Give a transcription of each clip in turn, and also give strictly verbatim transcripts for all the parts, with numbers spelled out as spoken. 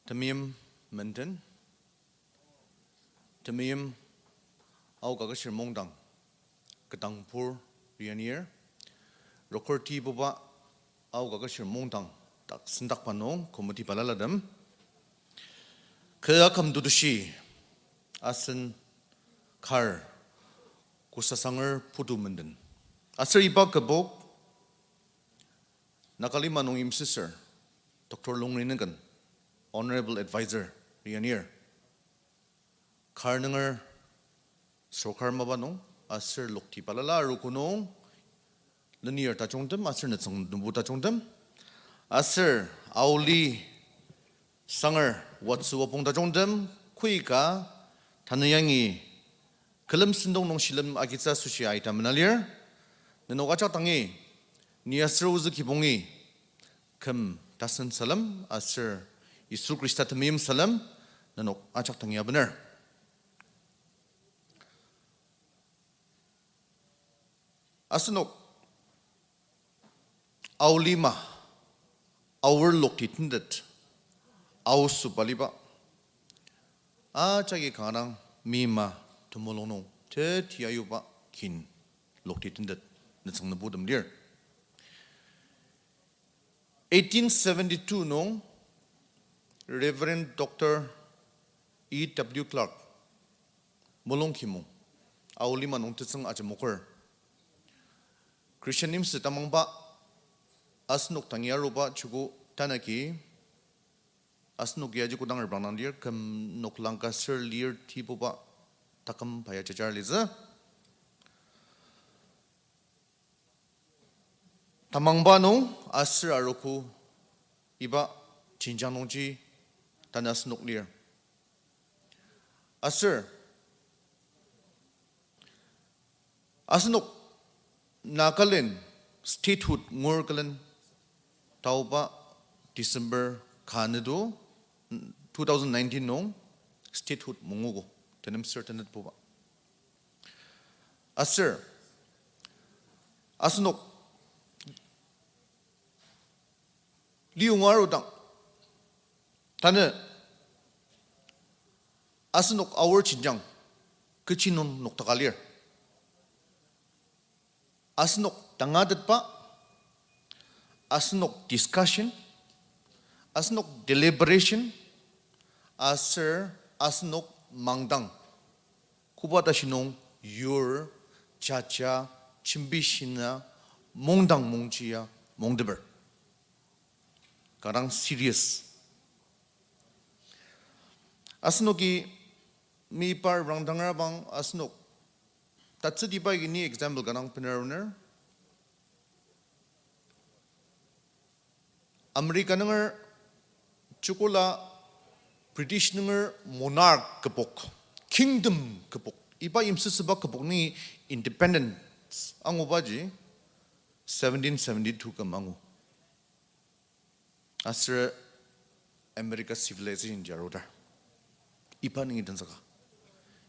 Temeim menden, temeim Ao Kaketshir Mungdang ketdang pur rianir, rokortibuba Ao Kaketshir Mungdang dak sendakba nung committee balalatem, kü aküm tutushi asen kar Kosasanger putu menden. Aser iba kübok Nagalima nung yimsüsür Doctor Longri Nüken, Honorable Advisor, rianir, kar nünger sorkar mapa nung, aser lokti balala arogo nung, lenir tajungtem, aser nütsüng nübu tajungtem, aser Aoli Sanger watsü wapong tajungtem, koika tanü yangi külem sentong nung shilem agitsü asoshi aita menalir. Nenok ajak dangi, ni aser ozü kibongi, küm tasen salem aser Yisu Khrista temeim salem nenok ajak dangi abener. Asenok Aolima, Aor lokti tentet, Ao sobaliba, ajaki kanga dang meima temulung nung teti ayuba kin lokti tentet nütsüng nübutem lir. Eighteen seventy-two nung Reverend Doctor E W Clark, Molongkimong, Aolima nung tetsüng ajemoker, Christian yimsü tamangba asenok dangi aruba joko tanü agi, asenok yaji kodang reprangdang lir, küm noklang ka ser lir tibuba taküm pa ya jajar litsü. Tamangba nung aser arogo iba jenjang nungji tanü asenok lir. Aser asenok Nagaland statehood ngur külen taoba December ka nüdo two thousand nineteen nung statehood mungugo, tenem ser tenetbuba. Aser asenok liyonga arudang, tanü asenok Aor jenjang kechi nung noktaka lir. Asenok tangatetba, asenok discussion, asenok deliberation, aser asenok mangdang, koba tashi nung yur, jaja, jembi shina, mungdang mungji ya mungteper. Kanga dang serious. Asenoki meyipa rangdangrabang asenok tatsütiba agi ni example kanga dang bener aruner. America nunger joko la British nunger monarch kübok, kingdom kübok, iba yimsüsüba kübok ni independence angubaji seventeen seventy-two küm angu. Aser America civilization ji arudar. Iba nungi tenzüka.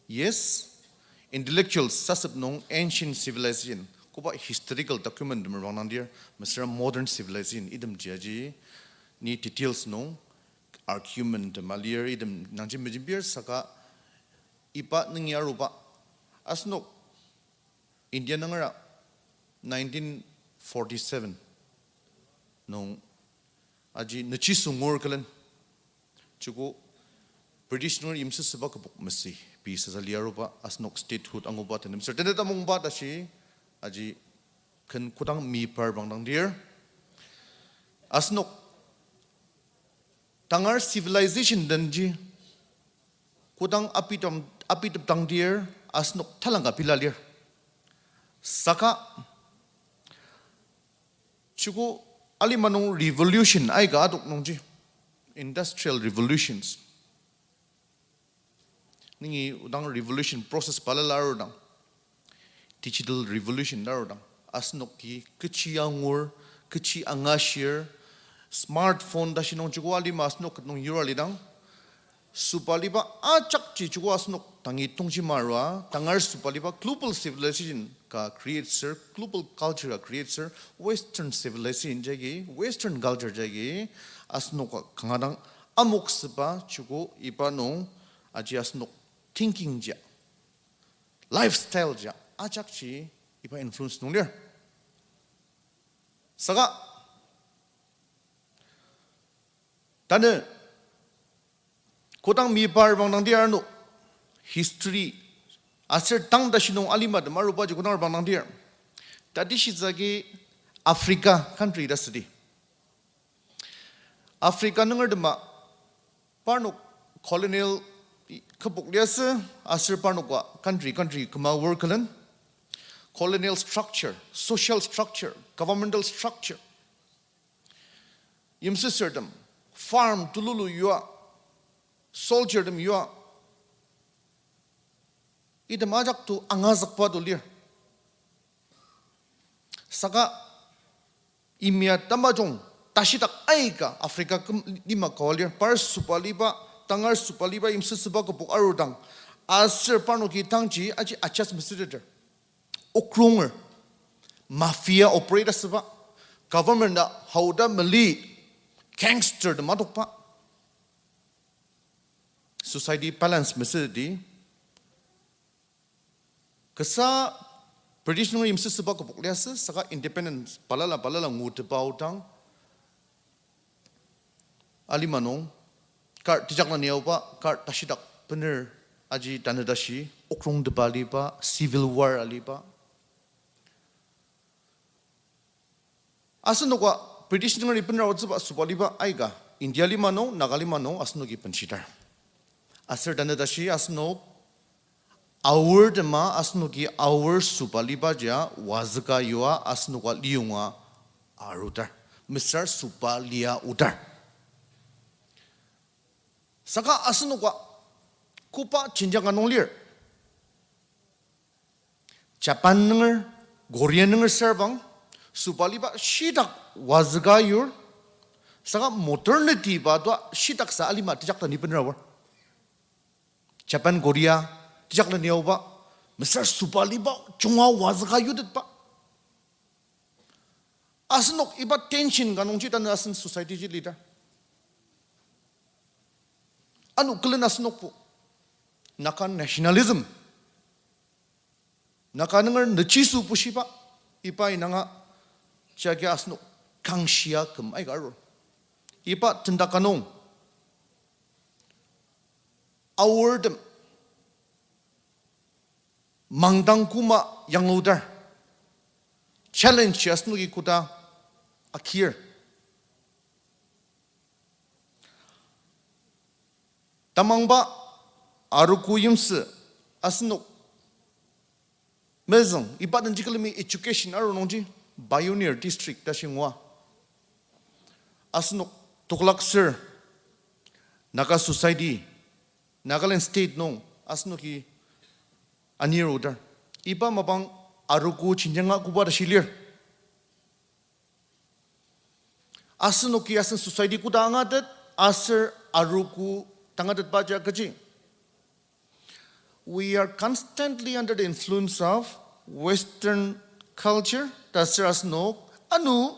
Yes, intellectuals sasep nung ancient civilization, koba historical document temer rangdangdir, mesüra modern civilization, itemji aji, ni details nung argument tema lir, item nangji mejimbir saka iba nungi aruba. Asenok India nungera nineteen forty-seven nung aji nüchisungur külen joko British nunger yimsüsüba kübok masü pei sasa liaruba asenok statehood anguba tenem ser tenet amungba tashi aji ken kodang meyipa rangdangdir. Asenok tangar civilization denji kodang apitem, apitepdangdir asenok talangka pela lir. Saka joko alima nung revolution aika adok nungji, industrial revolutions nungi odang revolution process balala arudang, digital revolution arudang, asenoki kechi angur, kechi angashir, smartphone tashi nung joko alima asenok ket nung yura lidang, süba liba ajakji joko asenok dangi tongji marua, tangar süba liba global civilization ka create ser, global culture ka create ser, Western civilization jagi, Western culture jagi, asenok kanga dang amoksüba joko iba nung aji asenok thinking ja, lifestyle ja, ajakji iba influence nung lir. Saka, tanü, kodang mipar bangdangdir ano, history, aser tang tashi nung alima tem arubaji kodang bangdangdir, tatishitsü agi Africa country ta südi. Africa nungertema parnok colonial kübok liasü, aser parnoka country, country küma wor külen, colonial structure, social structure, governmental structure. Yimsüsürtem, farm tululu yua, soldiertem yua. Item ajak to angazükba to lir. Saka imya tamajung tashidak aika Africa küm lima kawa lir, par süba liba, tangar süba liba, yimsüsüba kübok arudang, aser parnoki tangji aji adjust mesüteter. Okronger, mafia operate asüba, government a haoda mali, gangster tem adokba. Society balance mesüdi. Kasa British nung yimsüsüba kübok liasü, saka independence balala balala ngutepa aodang, alima nung, kar tejak nani aoba, kar tashidak bener aji tanü tashi, okrongtepa aliba, civil war aliba. Asenoka British nungeri benra otsüba süba liba aika, India lima nung, Naga lima nung, asenoki benshidar. Aser tanü tashi asenok aor tema asenoki aor süba liba jia wazüka yua asenoka liyonga arudar. Mesüra süba lia odar. Saka asenoka koba jenjang ka nung lir. Japan nunger, Korea nunger sür bang, süba liba shitak wazüka yur, saka modernity ba tua shitak sa alima tejak ta ni benra war. Japan, Korea, tejak ta ni aoba, mesüra süba liba junga wazüka yutetba. Asenok iba tension ka nungji tanü asen society ji lidar. Ano külen asenokbo Naga nationalism, Naga nunger nüchiso bushiba, iba inanga jagi asenok kangshia küm aika arur. Iba tendak ka nung aortem mangdang koma yangludar. Challenge asenoki koda akir. Tamangba arogo yimsü asenok mezüng iba den jikülemi education aru nungji Pioneer District ta shingwa. Asenok toklak sür Naga Society, Nagaland State nung asenoki anir odar. Iba mapang arogo chinjanga koba ta shilir. Asenoki asen society koda angatet, aser arogo tangatetba ja kechi. We are constantly under the influence of Western culture, ta sür asenok ano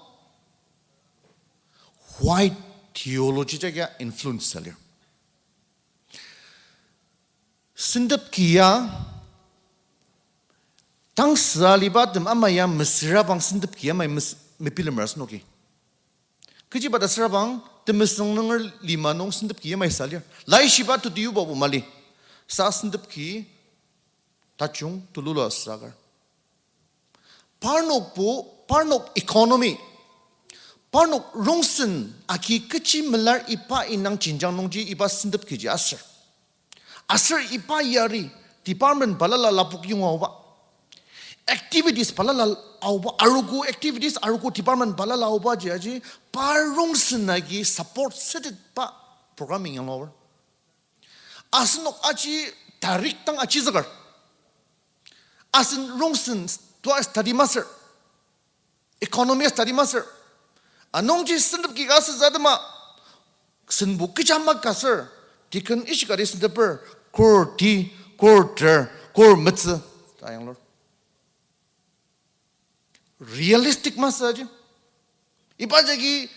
white theology jagi influence alir. Sentep ki ya, tang süa liba tem ama ya mesüra bang sentep ki ya mai mes-, mebilemer asenoki. Kechiba ta süra bang, temesüng nunger lima nung sentep ki ya mai sa lir. Laishiba teti yuba bo mali. Sa sentep ki tajung tulula sakar. Parnokbo, parnok economy, parnok rongsen agi kechi melar iba indang jenjang nungji iba sentep kiji aser. Aser iba yari department balala lapok yonga aoba. Activities balala aoba, arogo activities, arogo department balala aoba ji aji, par rongsen agi support sütetba programming yang aor. Asenok aji tarik dang ajizüker. Asen rongsen tua study master, economy study master. Anungji sentep ki ka asütsü atema, senbo kecha maka sür, deacon ishikari senteper, kor ti, kor ter, kor metsü, ta yanglur. Realistic masü aji. Iba jagi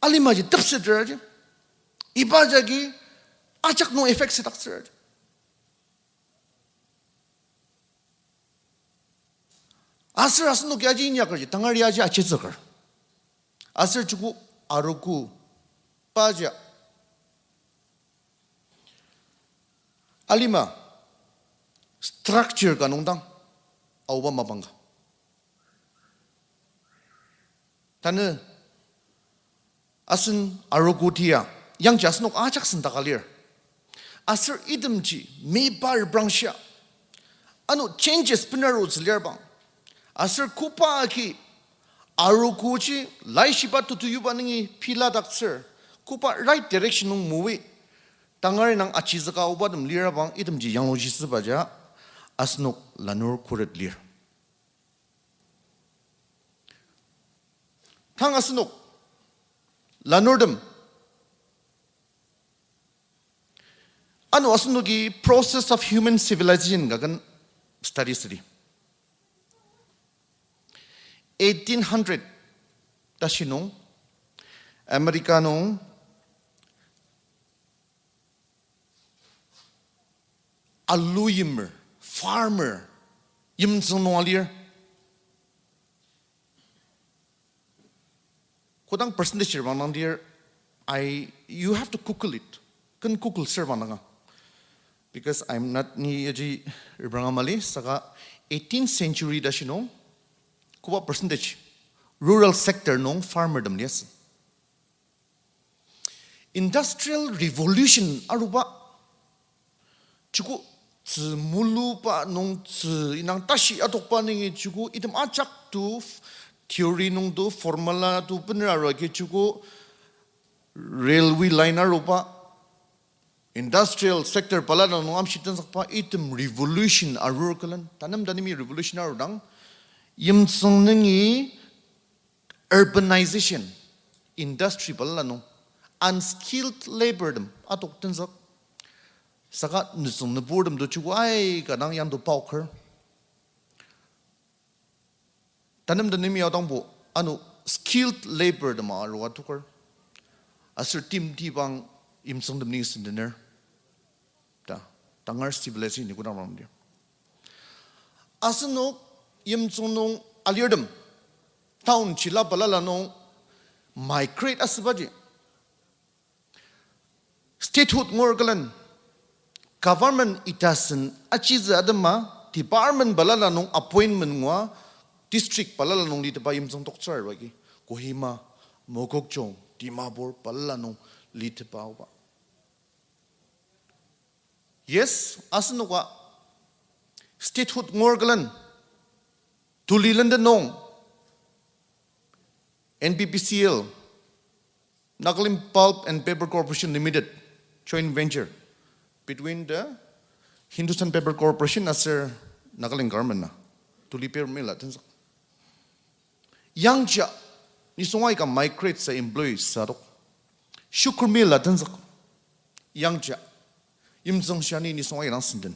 alimaji tepseter aji. Iba jagi ajak nung effect sedaktsür. Aser asenoki aji inyakerji, tangari aji achitsüker. Aser joko arogo paja. Alima structure ka nungdang aoba mapang ka. Tanü asen arogo tia, yangji asenok ajak sendaka lir. Aser itemji mebar brangshia. Ano changes benarutsü lir bang. Aser koba agi arogoji laishiba tutuyuba nungi piladaktsür. Koba right direction nung move. Tangari nung achizüka aobatem lira bang itemji yanglushitsübaja asenok lanur khuret lir. Tang asenok lanurtem. Ano asenoki process of human civilization ka ken study südi. Eighteen hundred tashi nung America nung alu yimer, farmer, yimtsüng nung alir. Kodang percentage reprangdang dir, I, you have to Google it. Ken Google ser bangdanga. Because I'm not ni yaji repranga mali, saka eighteenth century tashi nung, koba percentage, rural sector nung farmer tem liasü. Industrial revolution aruba, chuku tzü muluba nung tzü inang tashi atokba nungi chuku item ajak tu theory nung tu formula tu bener arua ki chuku railway line aruba, industrial sector balala nung amshi tenzükba item revolution arur külen. Tanem tanemi revolution arudang, yimtsüng nungi urbanization, industry balala nung, unskilled labor tem atok tenzük. Saka nütsüng nüburtem to chuku aika dang yangto paoker. Tanem tanemi aodangbo, ano skilled labor tema arua toker. Aser timtibang yimtsüngtem ni sendener. Ta, tangar civilization ni kodang ram dir. Asenok yimtsüng nung alirtem, town chila balala nung migrate asübaji. Statehood ngur külen, government itasen achizü atema, department balala nung appointment ngua, district balala nung litepa yimtsüng toktsür wagi, Kohima, Mokokchung, Dimapur balala nung litepa aoba. Yes, asenoka statehood ngur külen, tuli lenden nung, N P P C L, Nagaland Pulp and Paper Corporation Limited, joint venture between the Hindustan Paper Corporation aser Nagaland government na tuli paper mill a tenzük. Yangja, nisung aika migrate sa employees sa adok. Sugar mill a tenzük. Yangja, yimtsüng shani nisung aika dang senden.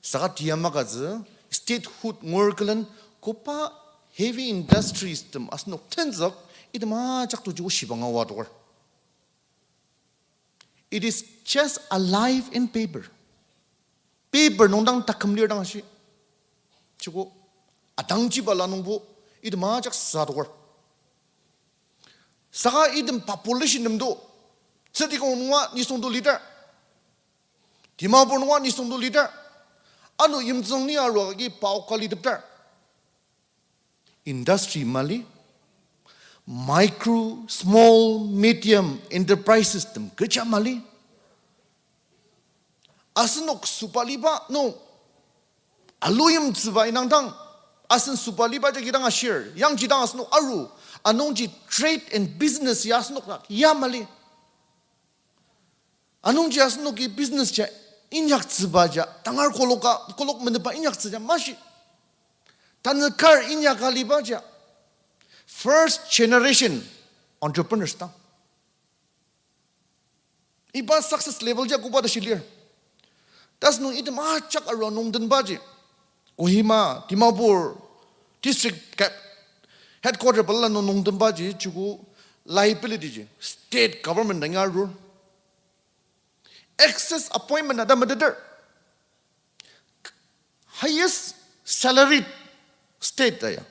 Saka tiyama katsü, statehood ngur külen, koba heavy industries tem asenok tenzük, item ajak to joko shibanga wa adoker. It is just alive in paper. Paper nung dang taküm lir dang ashi. Joko adangji bala nungbo item ajak sa adoker. Saka item population nem do. Tsütikong nunga nisung do liter. Dimapur nunga nisung do liter. Ano yimtsüng ni arua agi paoka litepter. Industry mali, micro, small, medium enterprises tem kecha mali. Asenok süba liba nung, alu yimtsüba inang dang, asen süba liba jagi dang ashir, yangji dang asenok aru, anungji trade and business ya asenok dak ya mali. Anungji asenoki business ja inyaktsüba ja, tangar koloka, kolok menepa inyaktsü ja mashi. Tanü kar inyaka liba ja, first generation entrepreneurs dang. Iba success level ja koba ta shilir. Tasünung item ajak arua nungdenbaji, Kohima, Dimapur, district cap, headquarter balala nung nungdenbaji, joko liability ji state government dang arur. excess appointment ata meteter. Highest salaried state aya.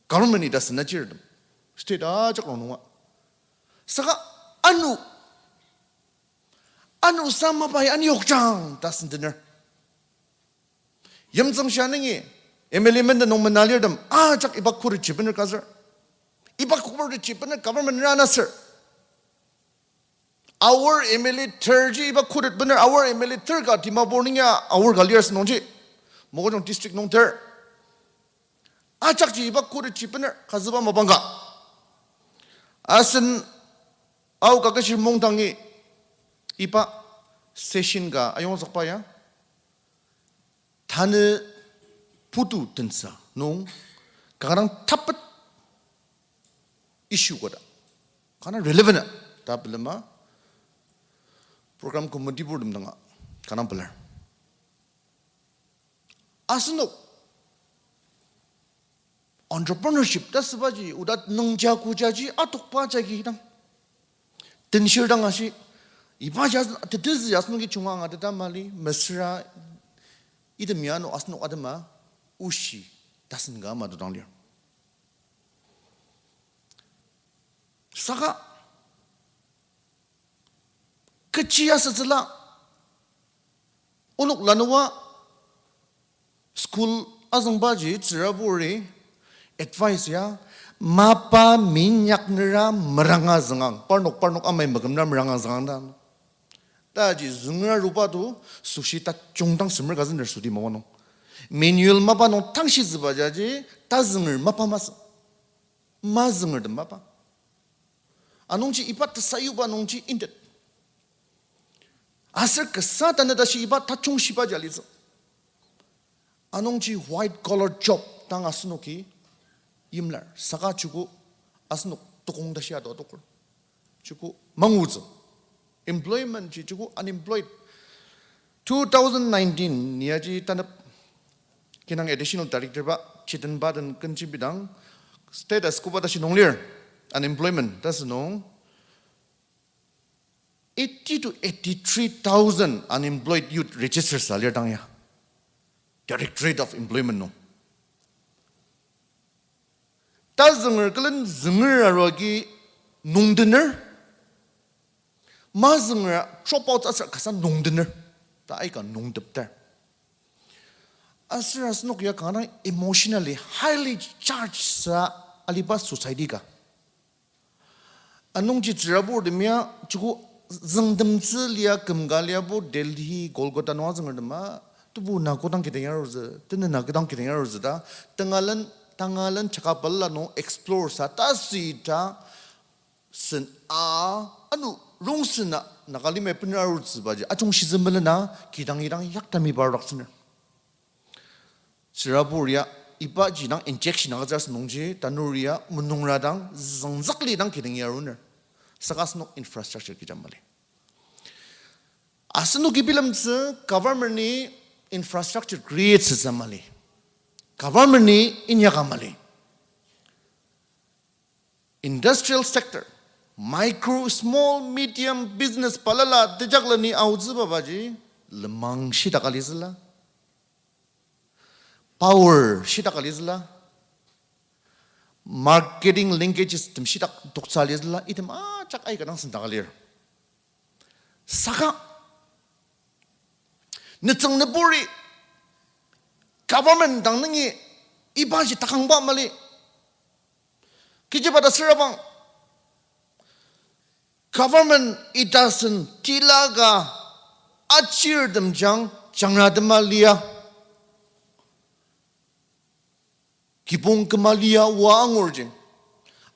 Government ita senachirtem. State ajak nung nunga. Saka ano, ano sama pai ani yokjang ta sentener. Yimtsüng shia nungi, M L A menden nung menalirtem, ajak iba kuri chibener kazür. Iba kuri chibener government rana sür. Aor M L A terji iba kuri bener, aor M L A ter ka Dimapur nungi aor ka lir asünungji. Mokokchung district nung ter. Ajakji iba kuri chibener kazüba mapang ka. Asen ao kaketshir mungdangi iba session ka ayongzükba ya. Tanü putu tensa nung kanga dang tapet issue koda, kanga relevant ta bilema program committee board dang kanga pelar. Asenok entrepreneurship ta sübaji oda nüngja kojaji atokba jagi dang tenshir dang ashi, iba ya tetezü ya asenoki chunga angateta mali, mesüra item ya ano asenok atema oshi tasen ka ama dodang lir. Saka kechi asütsüla, onok lanua school azüngbaji tsüraburi advice ya, mapa minyak nera meranga züngang, parnok parnok amai mekümra meranga züngang ta. Taji zünger aruba to, süshi tajung dang semer kazüner südi mawa nung. Manual mapa nung tangshitsüba jaji, tazünger mapa masü. Mazüngertem mapa. Anungji iba tesayuba nungji intet. Aser kasa tanü tashi iba tajung shiba ja alitsü. Anungji white collar job dang asenoki yimlar. Saka joko asenok tokong tashi ado adoker. Joko mangutsü. Employment ji joko unemployed. Two thousand nineteen ni aji tanep kinang additional director ba, Chetan ba den kenjibidang, status koba tashi nung lir, unemployment ta sünung, eighty to eighty-three thousand unemployed youth register sa lir dang ya. Directorate of Employment nung. Ta zünger külen zünger arua agi nungdener. Ma zünger dropouts aser kasa nungdener. Ta aika nungtepter. Aser asenok ya kanga emotionally highly charged sa aliba society ka. Anungji tsüraburtem ya, joko züngtemtsü lia, kümka liabo Delhi, Kolkata nung azüngertem a, tebu na kodang kidang yarutsü, tenü na kodang kidang yarutsü ta, tangalen, tangalen chaka balala nung explore sa ta süta, sen a, ano rongsen a, Nagalima bener arutsübaji, ajungshitsü melena, kidang idang yaktami parnok süner. Tsürabur ya, ibaji dang injection agütsür asünungji, tanur ya, menungra dang, züngzükli dang kidang yaruner. Saka asenok infrastructure kecha mali. Asenoki bilemtsü government-i infrastructure create asütsü mali. Government-i inyaka mali. Industrial sector, micro, small, medium business balala tejakleni aotsübabaji, lenmang shidak alitsüla. Power shidak alitsüla. Marketing linkages tem shidak toktsü alitsüla. Item ajak aika dang sendak alir. Saka nütsüng nüburi government dang nungi ibaji takangba mali. Kechiba ta sürabang government ita sen tila ka achirtem jang jangratem alia. Kibong küma lia oa angurji.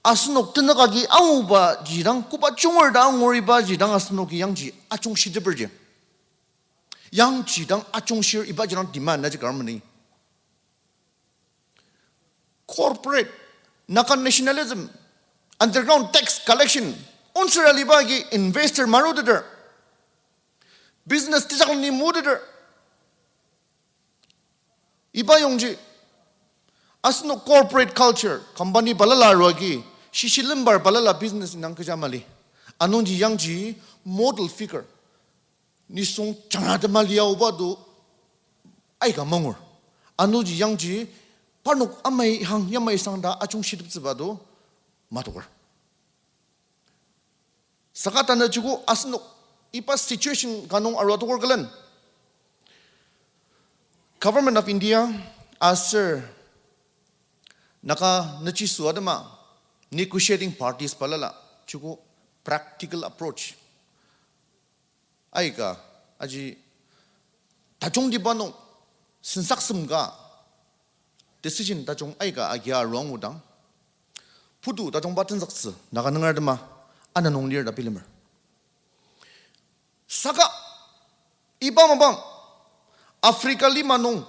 Asenok tenük agi angubaji dang, koba junger ta angur ibaji dang asenoki yangji ajungshiteperji. Yangji dang ajungshir ibaji dang demand naji government-i. Corporate, Naga nationalism, underground tax collection, onsür aliba agi investor maruteter, business tejakleni muteter. Iba yongji, asenok corporate culture, company balala arua agi, shishi lembar balala business indang kecha mali. Anungji yangji model figure. nisung jangratema liaoba do aika mangur. Anungji yangji parnok amai hang yamai sang ta ajungshiteptsüba do matoker. Saka tanü joko asenok iba situation ka nung arua toker külen, Government of India aser Naga nüchiso atema negotiating parties balala joko practical approach aika aji tajungtiba nung sensaksem ka decision tajung aika agia aruangudang, putu tajungba tenzüktsü Naga nunger atema ana nung lir ta bilemer. Saka iba mapang Africa lima nung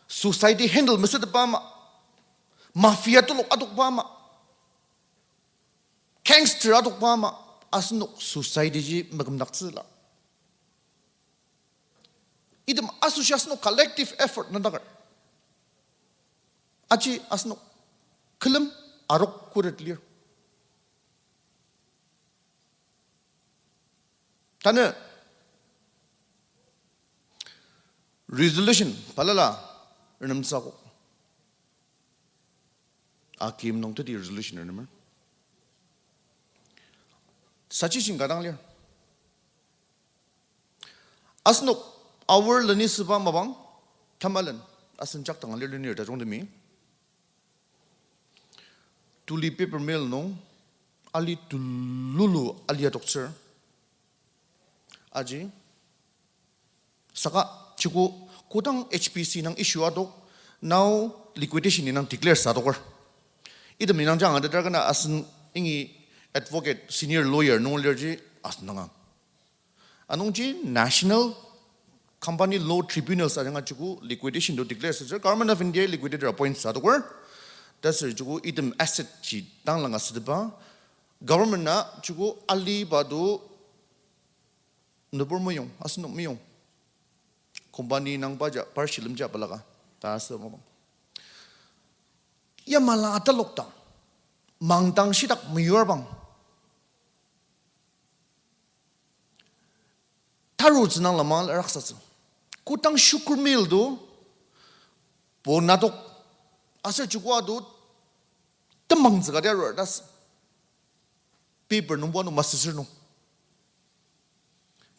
society handle mesütepa ama, mafia telok adokba ama, gangster adokba ama, asenok society ji mekümdaktsüla. Item asoshi asenok collective effort nüngdaker. Aji asenok külem arok khuret lir. Tanü resolution balala renemtsüogo. Akim nung teti resolution renemer. Suggestion ka dang lir. Asenok aor lenisüba mapang tamalen asen jakdang lir lenir tajungtemi. Tuli paper mill nung ali tululu ali adoktsür. Aji saka joko kodang H P C nung issue adok, nao liquidation indang declare sa adoker. Item indang jang ateter kena asen ingi advocate, senior lawyer nung lirji asen danga. Anungji National Company Law Tribunals ajanga joko liquidation to declare sütsür, Government of India liquidator appoint sa adoker. Tasür joko item asset ji tanglanga sütepa, government na joko aliba do nübur meyong, asenok meyong. Company nangba ja, par shilemja balaka ta asü mapang. Yamala atalokdang, mangdang shidak meyurbang, tarutsü nang lama raksatsü. Kodang sugar mill do, bo nadok, aser joko ado, temangtsü kati arur ta asü. Paper nungbo ano masüsür nung.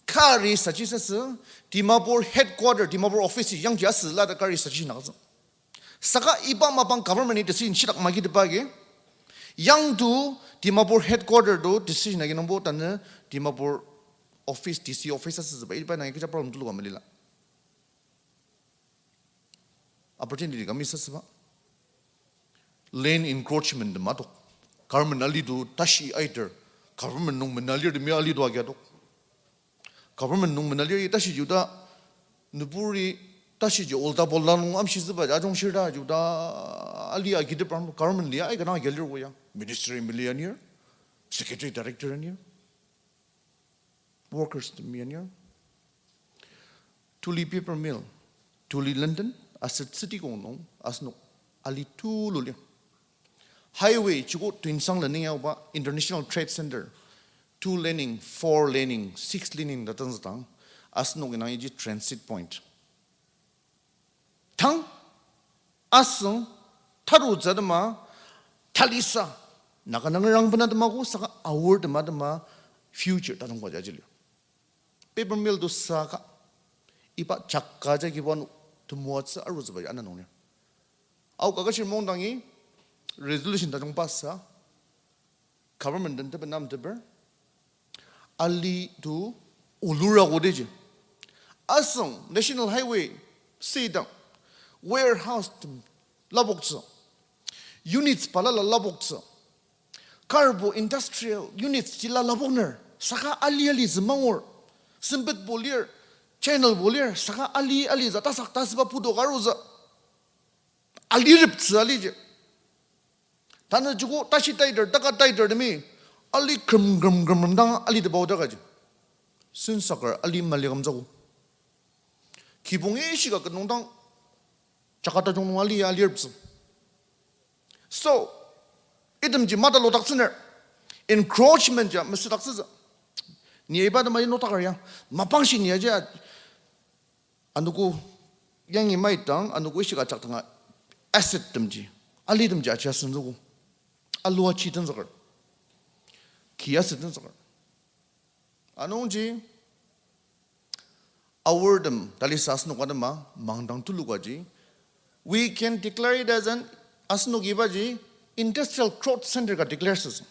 Kari suggestion asü, Dimapur headquarter, Dimapur office yangji asüla ta kari suggestion agütsü. Saka iba mapang government-i decision shitak magitepa agi, yangji Dimapur headquarter to decision agi nungbo tanü Dimapur office, D C office asütsüba, iba nungi kecha problem tuluka malila. Opportunity ka misasüba. Land encroachment tema tok. Government ali to tashi aiter. Government nung menalir temi ali to agia tok. Government nung menalir tashi juda nüburi tashi ji olta bola nung amshitsüba ajung shirta juda ali agiteprang government lia aika dang agia lir koya. Ministry meli anir, secretary director anir. Workers temi anir. Tuli paper mill, Tuli London, aser city kong nung, asenok ali tulu lir. Highway, chuko Tuensang lening yaoba, International Trade Center, two laning, four laning, six laning ta tenzüdang, asenok inang iji transit point. Tang, asüng, tarutsü atema, talisa, Naga nang rang bena tema ko saka aor tema tema, future tajungba jaji lir. Paper mill to saka, iba jaka jagi wano temoatsü arutsüba ya ana nung lir. Ao kakashir mongdangi, resolution tajung pass sa, government den teben namteper, ali to ulura kodeji. Asüng National Highway sidang warehouse tem lapoktsü. Units balala lapoktsü. Karbo industrial units jila lapokner. Saka ali ali zümangur. Sempet bo lir, channel bo lir, saka ali ali za tasak tasüba putu karutsü. Alireptsü aliji. Tanü joko tashi taiter, taka taiter temi, ali krem, krem, krem, krem dang ali tebao takaji. Sensaker ali mali kamtsüko. Kibong ishika kenungdang, jaka tajung nung ali, alireptsü. So, itemji matalodaktsüner, encroachment ja mesüdaktsütsü. Ni iba tema noktaker ya. Mapang shi ni aji a-, anogo yangi maitang, anogo ishika ajak danga asset temji, ali temji aji asüngzüko. Alua chi tenzüker. Ki asü tenzüker. Anungji, aortem, talisa asenok atema, mangdang tulukaji, we can declare it as an, asenok ibaji industrial growth center ka declare süsü.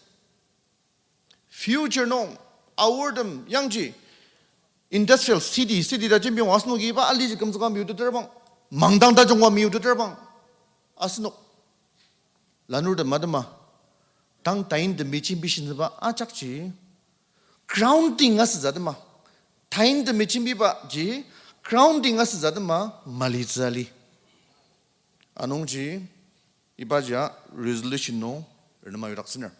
Future nung, aortem yangji industrial city, city ta jembiong asenok iba aliji kümzüka miuteter bang, mangdang tajungwa miuteter bang, asenok lanurtem atema, tang tain temi jembi shinzüba ajakji, grounding asütsü atema. Tain temi jembibaji, grounding asütsü atema, malitsü ali. Anungji, ibaji a resolution nung, renema yudaktsüner.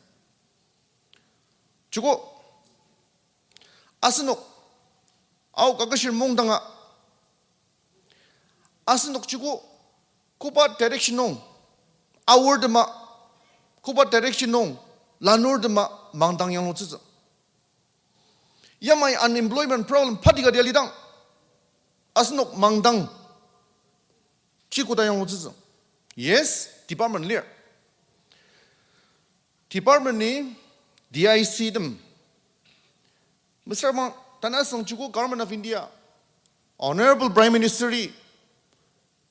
Joko, asenok, ao kakashir mungdanga, asenok joko, koba direction nung, aortema, koba direction nung, lanurtema, mangdang yanglutsütsü. Yamai unemployment problem pati kati alidang, asenok mangdang, chi koda yanglutsütsü. Yes, department lir. Department ni D I C tem. Mesüra bang tanü asüng joko Government of India, Honorable Prime Minister-i,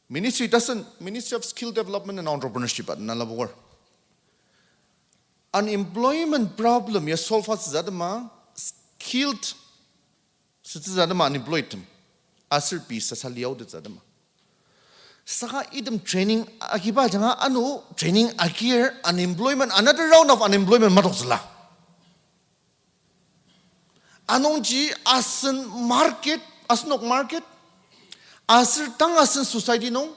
Ministry tasen, Ministry of Skill Development and Entrepreneurship at nalaboker. Unemployment problem ya solve asütsü atema, skilled sütsütsü atema unemployed tem. Aser pei sasa liaotettsü atema. Saka item training agiba ajanga ano training agir unemployment, another round of unemployment matoktsüla. Anungji asen market, asenok market, aser tang asen society nung,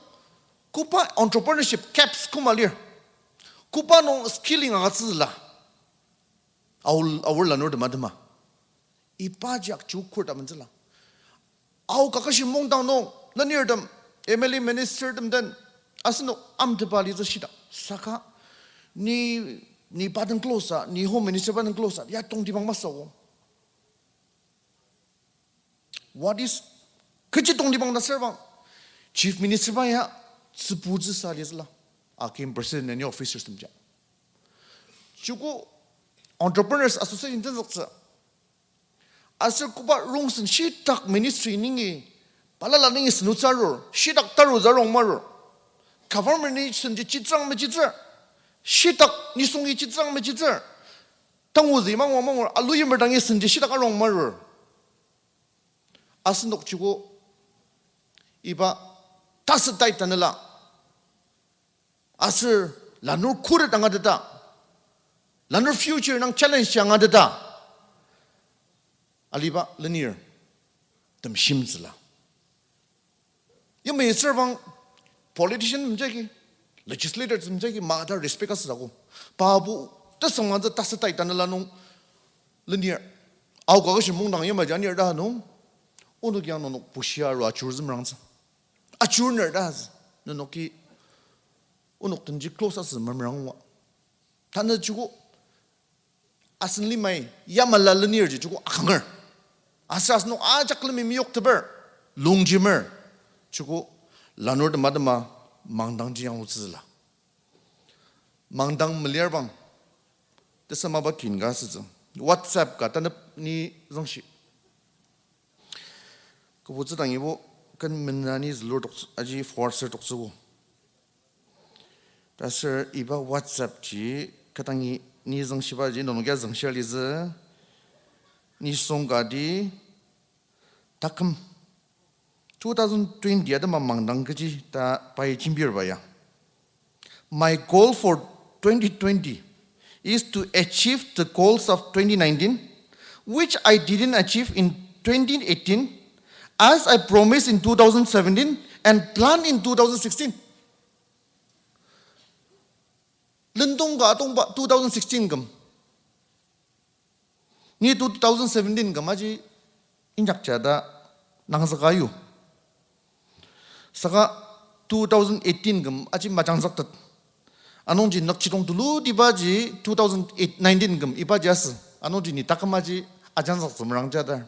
koba entrepreneurship gaps koma lir. Koba nung skilling agütsüla. Aor, aor lanurtem atema. Ibaji akju kur ta menzüla. Ao kakashi mungdang nung, lenirtem, M L A minister tem den, asenok amtepa litsü shitak. Saka, ni, ni pa den close a, ni home minister pa den close a, ya tongtibang masü o. What is, kechi tongtibang ta ser bang, chief minister pa ya, tsübutsü sa litsüla. Akim president and officers temja. Joko entrepreneurs association tenzüktsü. Aser koba rongsen shitak ministry nungi, balala nungi senutsa arur, shitak tarutsü arung marur. Government ni senji chitsüang mechitsür. Shitak nisungi chitsüang mechitsür. Tanguzi mangwa mangur, alu yimer dangi senji shitak arung marur. Asenok joko iba tasütai tanela. Aser lanur khuret angateta. Lanur future nung challenge angateta. Aliba lenir tem shimtsüla. Yamai ser bang politician mjagi, legislator mjagi, mata respect asüdako. Pabu, tesüngmangtsü tasütai tanela nung lenir. Ao kakashi mungdang yamai janir ta nung, onok yang nonok bushia ro achur zümrangtsü. Achur ner ta, nenoki onok tenji close asü memerangwa. Tanü joko asen limai yamala lenirji joko akanger. Aser asenok ajak lemi meyokteper, lungjimer, joko lanurtem atema mangdangji yanglutsüla. Mangdang meliar bang, tesamaba kin ka asütsü. WhatsApp ka tanep ni zangshi. Kübutsü dangibo, ken mena ni zülur toktsü, aji forwarder toktsübo. Taser iba WhatsApp ji, kadangi ni zangshibaji, nonok ya zangshia litsü, nisung kati, taküm. Two thousand twenty atema mangdang kechi ta pai jembirba ya. My goal for twenty twenty is to achieve the goals of twenty nineteen, which I didn't achieve in twenty eighteen, as I promised in two thousand seventeen and planned in two thousand sixteen. Lendong ka atongba two thousand sixteen küm. Ni two thousand seventeen küm aji inyak jata nangzüka yu. Saka two thousand eighteen küm aji majangzüktet. Anungji nükjidong tulutiba ji two thousand eight, nineteen küm iba ji asü. Anungji ni taküm aji Ajangzük tsümrang jadar.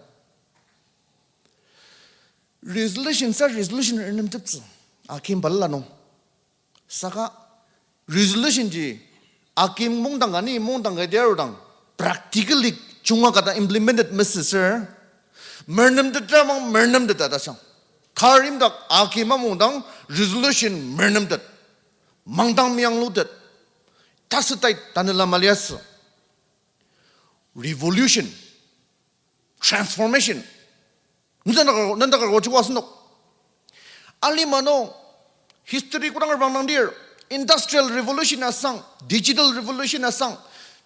Resolution sa resolution renemteptsü. Akim balala nung. Saka resolution ji akim mungdang ka ni mungdang ka diarudang practically chunga kata implemented mesüsür. Mernemteta mang mernemteta ta sang. Kar imdak akim amungdang resolution mernemtet. Mangdang mianglutet. Tasütai tanela maliasü. Revolution. Transformation. Nendaka, nendaka rochukua asenok. Alima nung, history kodang rebang nangdir, industrial revolution asang, digital revolution asang,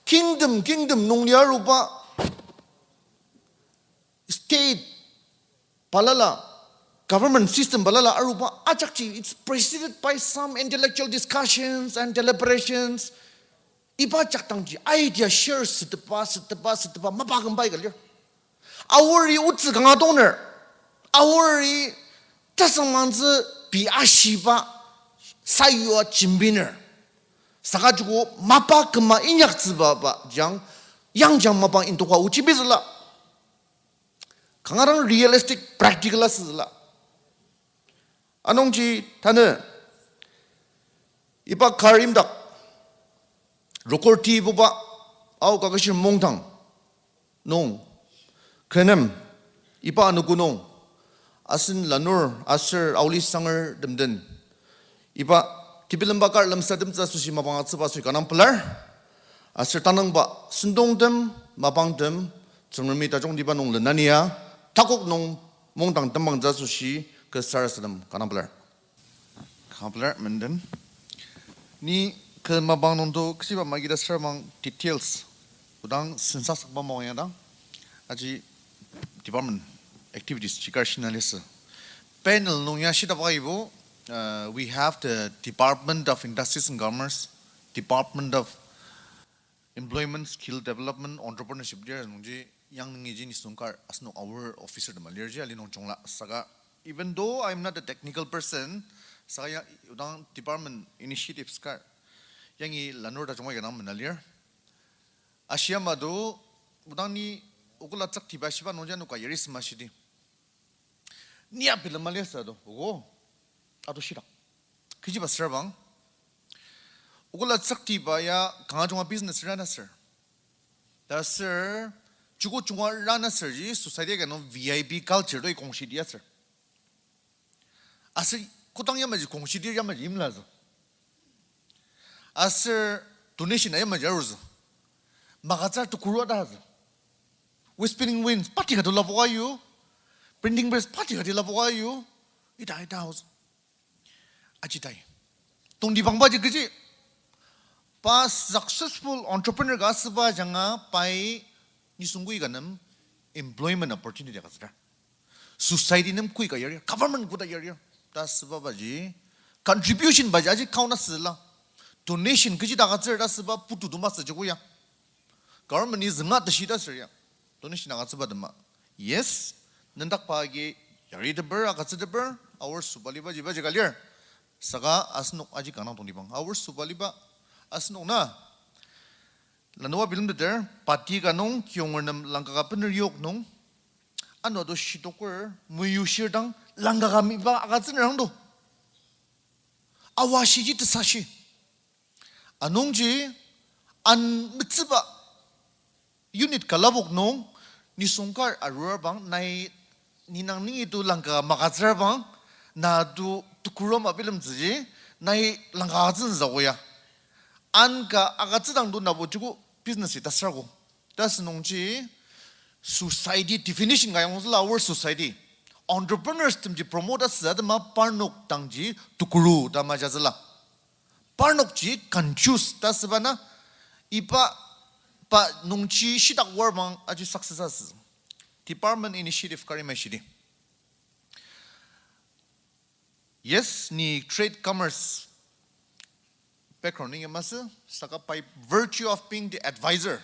kingdom, kingdom nung liaruba, state balala, government system balala aruba, ajakji, it's preceded by some intellectual discussions and deliberations. Iba jakdangji idea share sütepa, sütepa, sütepa, mapa kümbai ka lir. Aori otsü kanga toner. Aori tasangmangtsü pei ashiba sayua jembiner. Saka joko mapa küma inyaktsüba ba jang, yangjang mapa indoka ochi bizüla. Kanga dang realistic, practical asüzüla. Anungji tanü iba kar imdak record tibuba ao kakishir mungdang nung kü nem iba anogo nung asen lanur aser aoli sanger temden iba tebilemba kar lemsatemtsü asoshi mapang atsüba asoshi kanga pelar. Aser tanangba sentongtem, mapangtem, Tsüngremi tajungtiba nung lenania, takok nung mungdang tembangtsü asoshi kü sarasadem kanga pelar. Kanga pelar menden. Ni kü mapang nungdo kechiba magida saramang details. Kodang sensa sakba mong yadang. Aji department activities chikar shinalisa. Panel nung ya shitaba ibo, uh, we have the Department of Industries and Commerce, Department of Employment, Skill Development, Entrepreneurship lir nungji yang nungi ji nisung kar asenok our officer tema lirji ali nung jungla saka even though I'm not a technical person, saka ya odang department initiatives kar yangi lanur tajungba ya dang mena lir. Ashi ama do, odang ni okula tsüktiba shiba nungji anoka yari sema shidi. Ni apela mali asa do, ogo. Ado shidak. Kechiba sür bang. Okula tsüktiba ya kanga junga business rana sür. Ta sür, chuku junga rana sür ji society ka nung V I P culture do ikong shidi ya sür. Aser kodang yamaji kongshidi yamaji imla zü. Aser donation a yamaji aru zü. Magatsür tukuru ata zü. Waste spinning wheels party katu lapoka yu. Printing press party kati lapoka yu. Ita, ita house. Aji tai. Tongtibangbaji kechi. Pa successful entrepreneur ka asüba ajanga pai nisung kui ka nem employment opportunity ka züra. Society nem kui ka yarir, government koda yarir. Ta süba baji, contribution baji aji count asüla. Donation kechi ta ka züra ta süba putu duma süji koya. Government ni zünga tashi ta sür ya. Donation agütsüba tema. Yes, nendakba agi yari teper, agütsü teper, aor süba liba jiba ji ka lir. Saka asenok aji kanga tongtibang. Aor süba liba asenok na. Lanua bilemteter, pati ka nung, kiyonger nem langka ka bener yok nung. Ano do shitoker, muyu shirdang, langka ka miba agütsü nerang do. Awa shiji tesashi. Anungji, an metsüba unit ka lapok nung, nisung kar arur bang, nai ninang ningi tu langka magütsür bang, na tu tukuru ama bilemtsüji, nai langka agütsü nza koya. An ka agütsü dang tu nabo joko business ita sür ko. Ta sünungji, society definition ka yangzüla our society. Entrepreneurs temji promote asü atema parnok dangji tukuru ta majazüla. Parnokji confuse ta süba na, iba pa nungji shitak war bang aji success asü. Department initiative kari mai shidi. Yes, ni trade commerce background ni masü, saka by virtue of being the advisor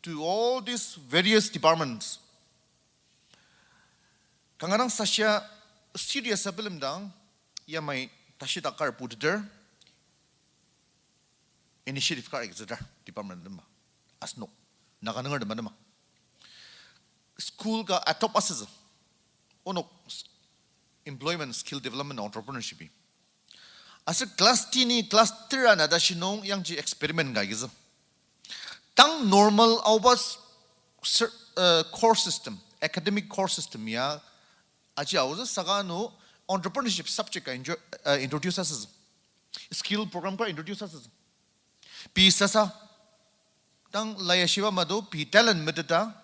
to all these various departments. Kanga dang sashia serious abilemdang, yamai tashi takar puteter, initiative kar agütsüter department tema. Asenok. Naga nunger tema tema. school ka adopt asütsü. Onok s-, employment, skill development, entrepreneurship. Aser class teni class tera na tashi nung yangji experiment ka agitsü. Tang normal aoba s-, ser-, uh, core system, academic core system ya aji aotsü saka ano entrepreneurship subject ka injo-, uh, introduce asütsü. Skill program ka introduce asütsü. Pei sasa, tang la ya shiba mado, pei talent meteta,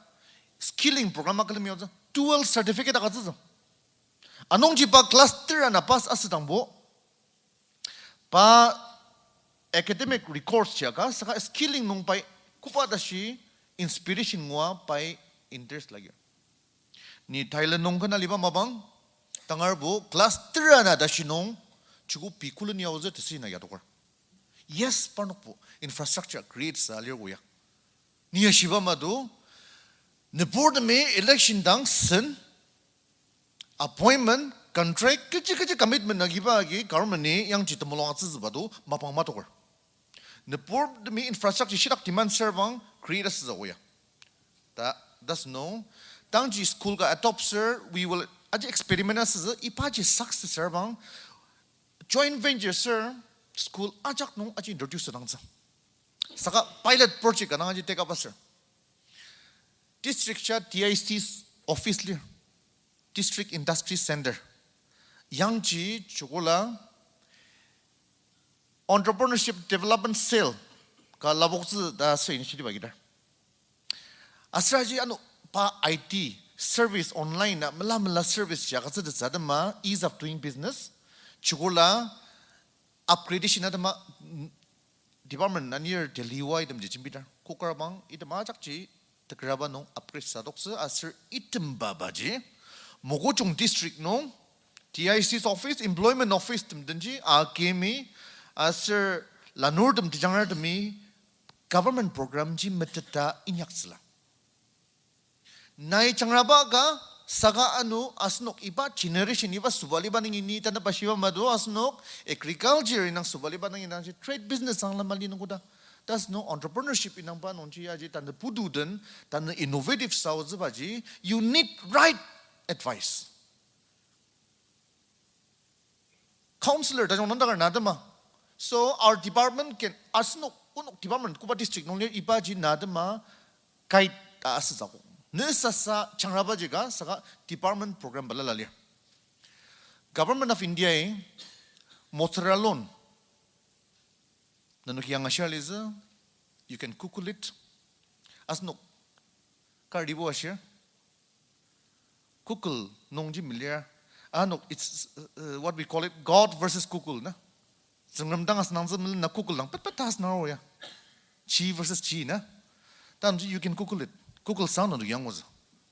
skilling program akülemi aotsü, dual certificate agütsütsü. Anungji pa class tera na pass asüdangbo, pa academic records ya ka, saka skilling nung pai koba tashi inspiration ngua pai interest lagi. Ni Thailand nung kena liba mapang, tangarbo class tera na tashi nung, chuku pei kulu ni aotsü tesi na yatoker. Yes, parnokbo infrastructure create sa lir oya. Ni ya shiba mado, nüburtemi election dang sen, appointment, contract, kechi kechi commitment agiba agi government ni yangji temulung atsütsüba do mapang matoker. Nüburtemi infrastructure shitak demand ser bang create asütsü oya. Ta, that's no. Tangji school ka adopt ser, we will, aji experiment asütsü, ibaji success ser bang, joint venture ser, school ajak nung aji introduce dangtsü. Saka pilot project ka nang aji take up aser. District sha D I C office lir. District Industry Center. Yangji chukola Entrepreneurship Development Cell ka lapoktsü ta aser initiative agidar. Aser aji ano pa I T service online na mela mela service ji agütsütettsü atema ease of doing business. Chukola upgradation atema department anir Delhi wa itemji jembidar. Kokarbang item ajakji tekeraba nung upgrade sadoktsü aser itemba baji Mokokchung district nung D I C's office, employment office tem denji akimi aser lanurtem tejangertemi government program ji meteta inyaktsüla. Nai jangraba ka saka ano asenok iba generation iba sobaliba nungi ni tanü pashiba mado asenok agriculture indang sobaliba nungi nangji trade business ang lama li nung koda. Ta asenok entrepreneurship indang pa nungji aji tanü putu den, tanü innovative saotsübaji, you need right advice. Counselor tajung nang dakar na atema. So our department can, asenok, onok department, koba district nung lir ibaji na atema guide ta asütsü akok. Ne sasa jangrabaji ka saka department program balala lir. Government of India-i mothera loan. Nenoki angashir alitsü, you can Google it. Asenok, karibo ashir. Google nungji melir. Ano, it's, uh, what we call it, God versus Google, na? Tsüngrem dang asünangtsü melen na Google dang petpet ta asüna oya. Chi versus chi, na? Tanji, you can Google it. Google sang nung yangoz.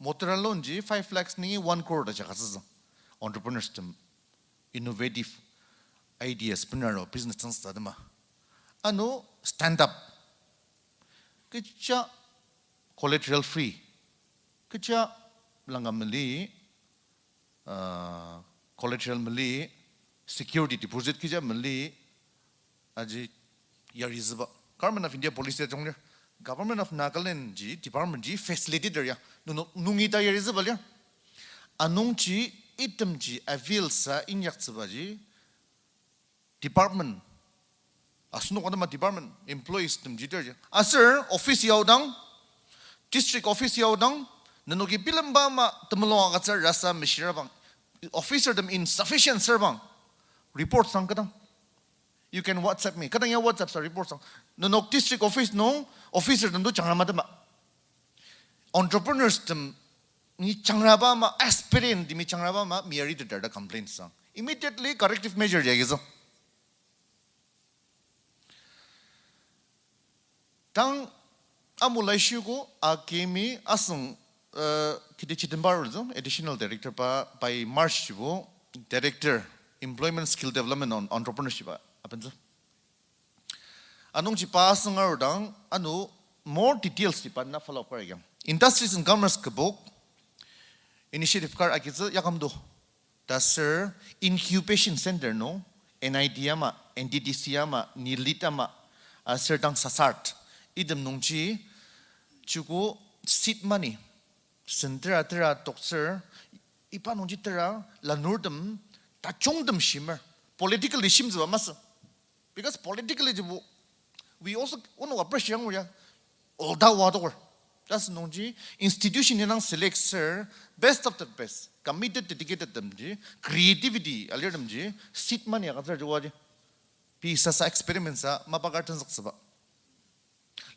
Mothera loan ji five lakhs nungi one crore ta jaka tsütsü. Entrepreneurs tem innovative ideas, penaro business tang sa tema. Ano, stand up. Kecha collateral free. Kecha langa mali, uh, collateral mali, security deposit kecha mali, aji yarizüba. Government of India policy ajung lir. Government of Nagaland ji, department ji, facilitator ya. Nunu, nungi ta yarizüba lir. Anungji, itemji avail sa inyaktsübaji, department. Asenok atema department employees tem jiterji. Aser office yaodang, district office yaodang, nenoki bilemba ama temulung agütsür rasa meshirabang. Officer tem insufficient serbang. Report sang kadang. You can WhatsApp me. Kadang ya WhatsApp sa report sang. Nenok district office nung officer tem to jangrama tema. Entrepreneurs tem ni jangraba ama, aspirant temi jangraba ama, miyari tetar ta complaint sang. Immediately corrective measure ya gizo. Tang amulai shuku akimi asüng, uh, kiti chitemba aruzü, additional director pa, by March jibo, director, employment skill development on entrepreneurship a, apentsü. Anungji pa asüng arudang, ano more details ji pa na follow up kar agiang. Industries and Commerce kübok initiative kar agitsü yakam do. Ta aser incubation center nung, N I D ama, N D D C ama, NILIT ama, aser dang SASART. Item nungji, chuku seed money. Sen tera tera toktsür, iba nungji tera lanurtem, tajungtem shimer. Politically shimtsüba masü. Because politically jibo, we also, ono wa pressure yang ya, olda wa doker. That's nungji institution indang select ser, best of the best, committed, dedicated temji, creativity alir temji, seed money agütsür jiwaji. Pei sasa experiment sa, mapa kar tenzüktsüba.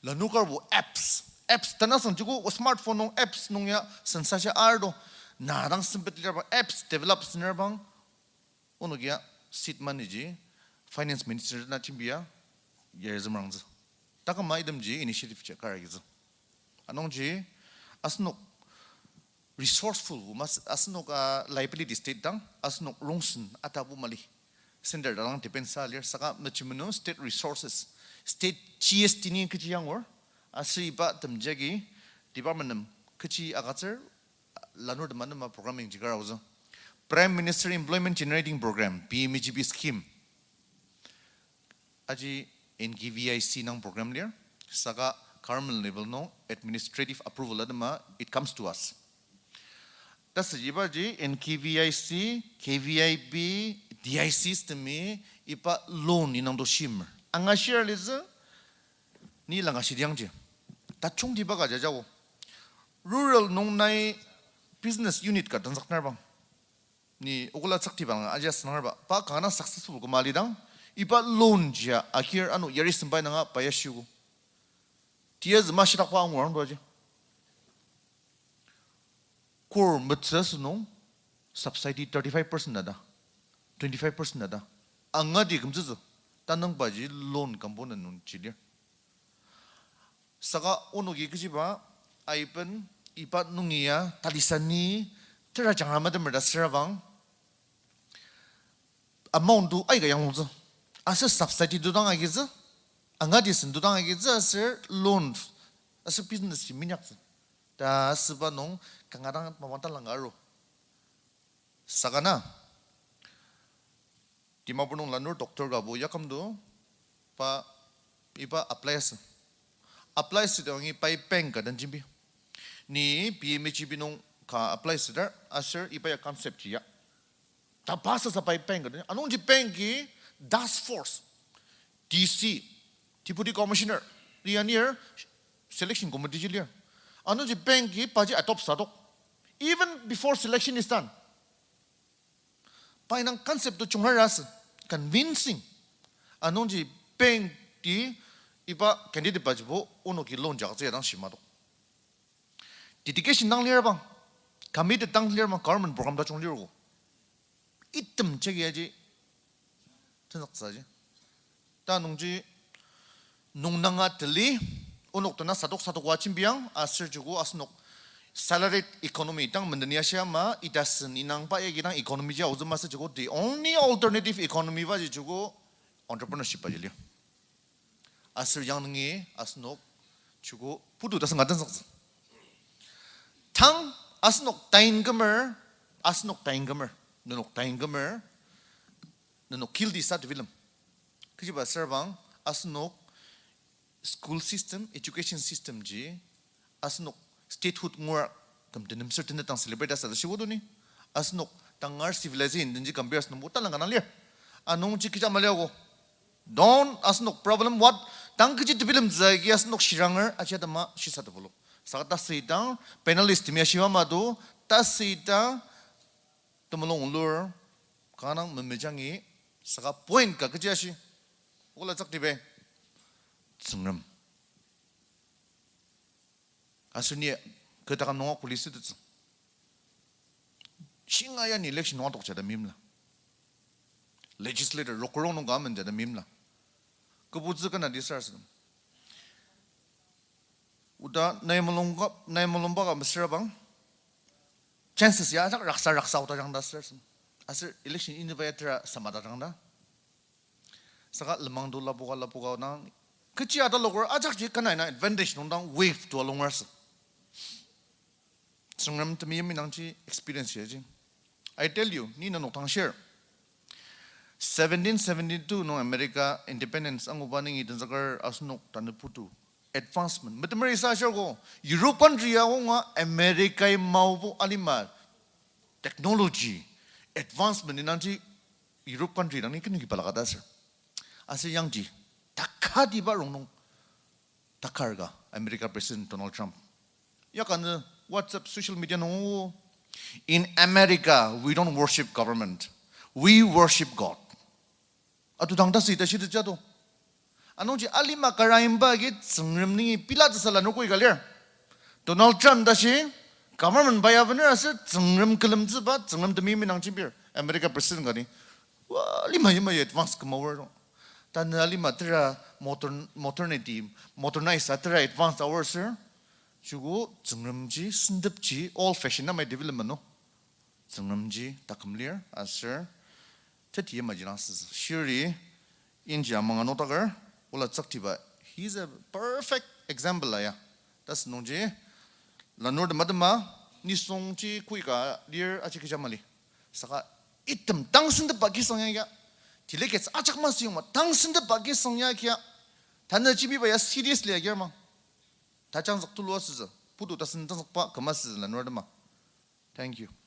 Lanur karbo apps. Apps tanü asüng joko smartphone nung apps nung ya sensa shia ardo. Na dang sempet lir bang apps develop süner bang. Onokia seed money ji finance minister na jembia yari zümerangtsü. Takama itemji initiative ji kar agitsü. Anungji asenok resourceful, mas-, asenok, ah, liability state dang, asenok rongsen atabo mali. Center dang depend sa lir, saka mechimenu state resources, state G S T ni kechi yangur, aser iba temjagi department nem kechi agütsür, lanur tema nema programming ji kar aotsü. Prime Minister Employment Generating Program, P M A G P scheme. Aji N K V I C nung program lir, saka government level nung administrative approval atema, it comes to us. Tasüjibaji N K V I C, K V I B, D I C system-i iba loan indang to shimer. Angashir litsü, ni langashir yangji. Tajungtiba ka jajago. Rural nung nai business unit ka tenzükner bang. Ni okola tsaktiba nga aji asüngdangba. Pa kanga successful koma lidang, iba loan jia akir ano yari sembai nanga pa ya shigo. Tia zema shitakba angur ang doji. Kor metsü asünung subsidy thirty-five percent nada, twenty-five percent nada. Angati kümtsütsü, tanangbaji loan component nung jilir. Saka onoki kechiba, aiben, iba nungi ya, talisani, tera jangra matemer ta sürabang, amount to aika yanglungtsü. Aser subsidy to dang agitsü, angati sen to dang agitsü, aser loan, aser business ji minyaktsü. Ta asüba nung kanga dang mapang talangka aru. Saka na, Dimapur nung lanur doctor kabo yakümdo, pa iba apply asü. Apply asüdang pai bank ka den jembi. Ni P M A G P nung ka apply asüdar, aser iba ya concept ji ya. Ta pa sasa pai bank ka den, anungji bank-i task force, D C, Deputy Commissioner, lia nir selection committee ji lir. Anungji bank-i paji adopt sadok. Even before selection is done. Pa indang concept to chungar asü, convincing. Anungji bank-i iba candidate bajibo onoki loan jaktsü ya dang shimadok. Dedication dang lir bang, committed dang lir bang, government program tajung lir ogo. Item check yaji, tenzüktsüji. Ta nungji, nungnanga teli, onok tena sadok sadok wa jembiang, aser joko asenok salaried economy dang mendeni ashia ama, ita sen inangba yagi dang economy ji aotsü masü joko, the only alternative economy baji joko entrepreneurship baji lir. Aser yang nungi asenok joko putu ta sünga tenzüktsü. Tang asenok tain kümer, asenok tain kümer, nenok tain kümer, nenok kilti sa tebilem. Kechiba sür bang, asenok school system, education system ji, asenok statehood ngur küm tenem ser tenet dang celebrate asa ta shibo doni. Asenok tangar civilization denji compare asünung bo talang ka dang lir. Anungji kecha mali ako. Don asenok problem what? Tang kechi tebilemtsü agi asenok shiranger aji atema shisa tebulung. Saka tasüidang panelist temi ashiba ama do, tasüidang temulung ulur, kanga dang memejangi, saka point ka kechi ashi. Ola tsüktibe. Tsüngrem. Aser ni kü takam nunga kuli sütettsü. Shinga ya ni election nunga tokja ta meimla. Legislator, rokorong nung ka amenja ta meimla. Kübutsü kena di sarasadem. Oda nai mulungba, nai mulungba ka mesüra bang. Chances ya ajak raksa raksa oda jang ta sarasadem. Aser election iniba ya tera sama ta jang ta. Saka lenmang to lapoka lapoka nang. Kechi ata loker ajakji kena ina advantage nung dang wave to alongrasü. Tsüngrem temi yimya nangji experience yaji. I tell you, ni nenok dang share. Seventeen seventy-two nung America independence anguba nungi tenzüker asenok tanü putu. Advancement. Metemer isa ashir ko, Europe country ya onga America-i maobo alima technology advancement indangji Europe country dang ni kenu ki balaka ta sir. Aser yangji takatiba rongnung takar ka America President Donald Trump. Ya ka ne WhatsApp social media nung o, "In America, we don't worship government. We worship God." Atu dang ta si ta shidi jato. Anungji alima karaimba agi Tsüngrem nungi pila tsüsa lanur koi ka lir. Donald Trump ta shi government pa ya bener aser Tsüngrem külemtsüba, Tsüngrem temeim nung jembir. America President ka ni. Wa, lima yima ya advance küma aor. Tanü alima tera modern, modernity, modernize a tera advance aor sir. Joko Tsüngremji, sentepji, old fashion amai development no. Tsüngremji taküm lir, aser teti yamaji dang süsü. Shiri, inji amang anotaker, ola tsüktiba, he's a perfect example aya. Tasü nungji, lanur tema tema, nisungji kui ka lir aji kecha mali. Saka item tang sentepba kisang ya kia. Delegates ajak masü yongma tang sentepba kisang ya kia. Tanü jembiba ya seriously ya kia mang. Tajangzük tulu asütsü. Putu tasen tangzükba küma asütsü lanur tema. Thank you.